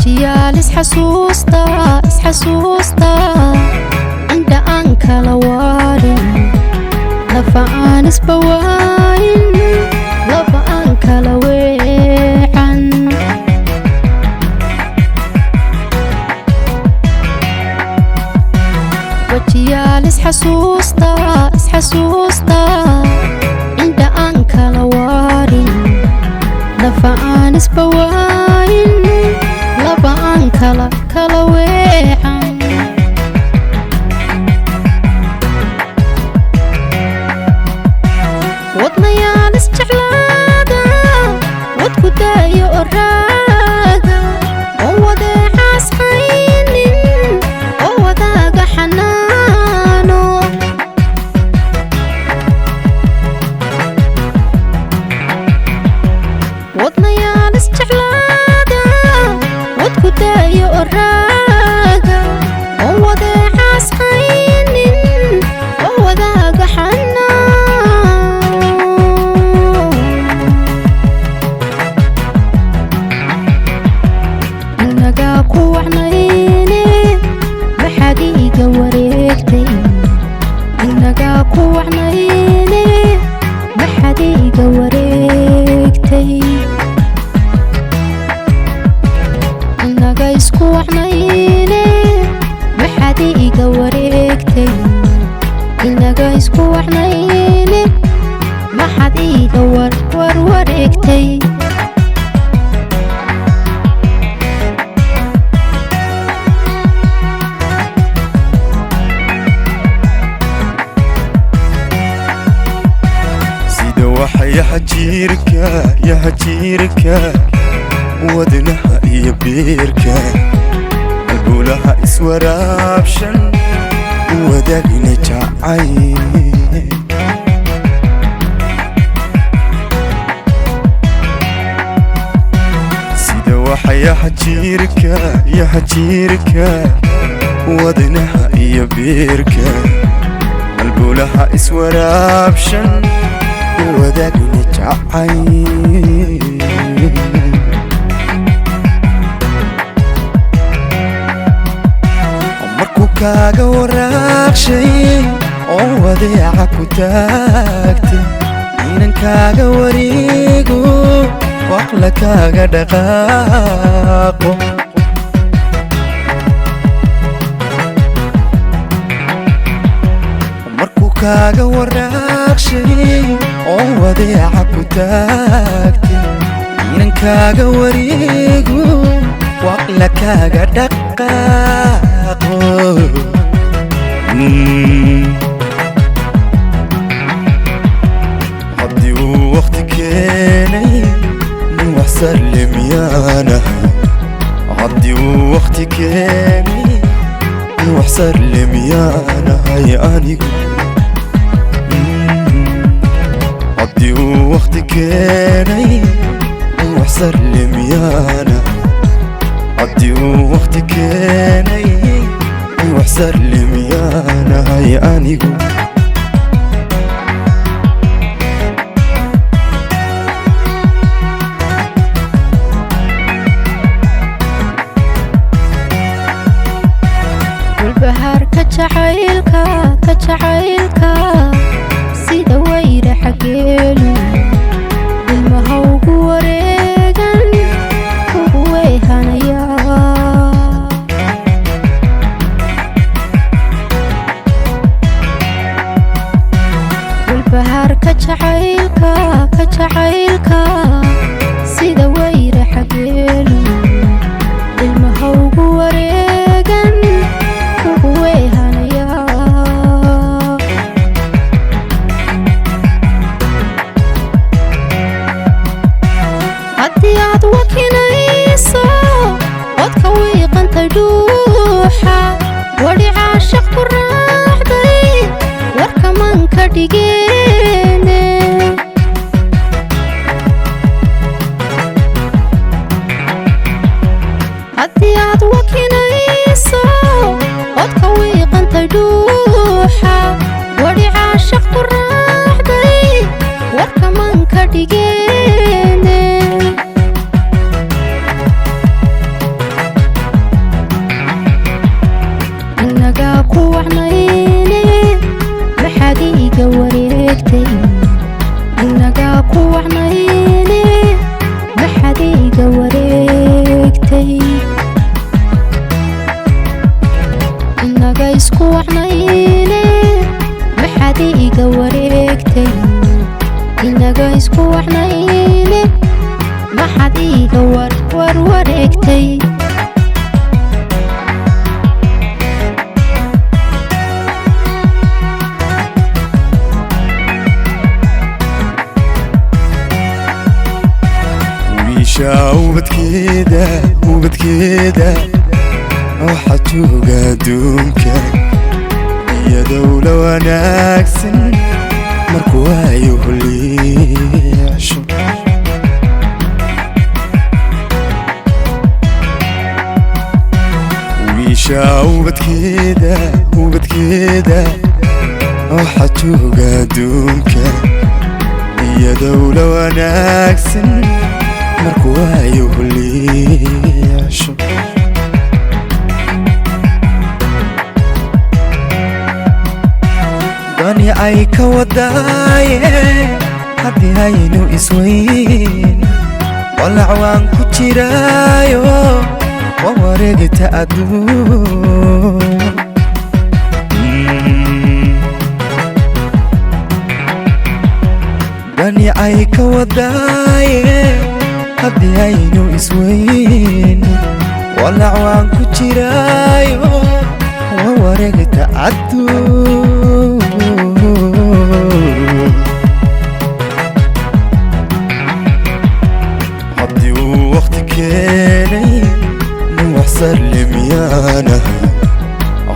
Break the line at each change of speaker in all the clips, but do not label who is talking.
Wajiyaal isxasuusta, isxasuusta, indha aan kala waarin, lafa aan isbawaayin, laba aan kala weecan. Wajiyaal isxasuusta, isxasuusta, indha aan kala waarin, lafa aan isbawaayin, laba aan kala kala weecan. Wadnayaal isjeclaada, wadku daayo oo raaga, oo wadeecaas haynin, oo wadaaga xanaano. Wadnayaal isjeclaada, wadku daayo oo raaga, oo wadeecaas haynin, oo wadaaga xanaano. Inagaa ku wacnayne, maxaad iiga wareegtay? Inagaa ku wacnayne, maxaad iiga wareegtay? Inaga isku wacnayne, maxaad iiga wareegtay? Inaga isku wacnayne, maxaad iiga warwareegtay?
Sida waxa yahajiirka, yahajiirka, wadnaha iyo biirka, halbowlaha iswaraabshan, wadaagna jacayl. Sida waxa yahajiirka, yahajiirka, wadnaha iyo biirka, halbowlaha iswaraabshan, wadaagna jacayl. Markuu kaaga waraaqshay oo wadeeca ku taagtay, inan kaaga wareego, waqla kaaga dhaqaaqo. Markuu kaaga waraaqshay oo wadeeca ku taagtay, inan kaaga wareego, waqla kaaga dhaqaaqo. Haddii uu waqti keenay nin wax sarle miyaanahay? Haddii uu waqti keenay nin wax sarle miyaanahay anigu? Haddii uu waqti keenay nin wax sarle miyaanahay? Haddii uu waqti keenay nin wax sarle miyaanahay anigu?
Walbahaarka jacaylka, ka jacaylka, sida wayra xageelu ilmaha ugu wareegan, ugu weehanaya. Walbahaarka jacaylka, ka jacaylka, sida wayra xageelu ilmaha ugu wareegan, ugu weehanaya. Haddii aad wakinayso codka wiiqantay dhuuxa, wadhi caashaq ku raacday, warka manka dhigeene. Haddii aad wakinayso codka wiiqantay dhuuxa, wadhi caashaq ku raacday, warka manka dhigeene. isku wacnayne, maxaad iiga wareegtay? Inaga isku wacnayne, maxaad iiga wareegtay? Inaga isku wacnayne, maxaad iiga warwareegtay?
Wiisha ubadkeeda, ubadkeeda waxaa jooga adduunka iyadowla wanaagsan markuu waayo huliicsho. Wiisha ubadkeeda, ubadkeeda waxaa jooga adduunka iyadowla wanaagsan markuu waayo huliicsho. Dani ay ka wadaaye haddii haynu isweyn, walac waan ku jiraayo, waa wareegta adduun. Dani ay ka wadaaye haddii aynu isweyn, walac waan ku jiraayo, waa wareegta adduun. Haddii uu waqti keenay nin wax sarlimiyaanahay,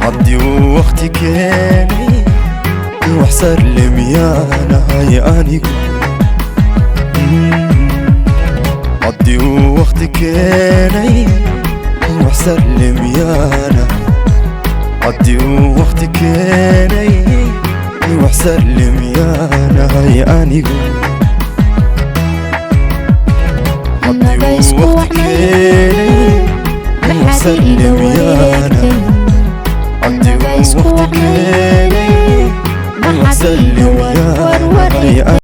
haddii uu waqti keenay nin wax sarlimiyaanahay anigu. Haddii uu waqti keenay nin wax sarlimiyaanahay, haddii uu waqti keenay nin wax sarlimiyaanahay anigu.
Inaga isku wacnayne, maxaad iiga wareegtay? Inaga isku wacnayne, maxaad iiga warwareegtay?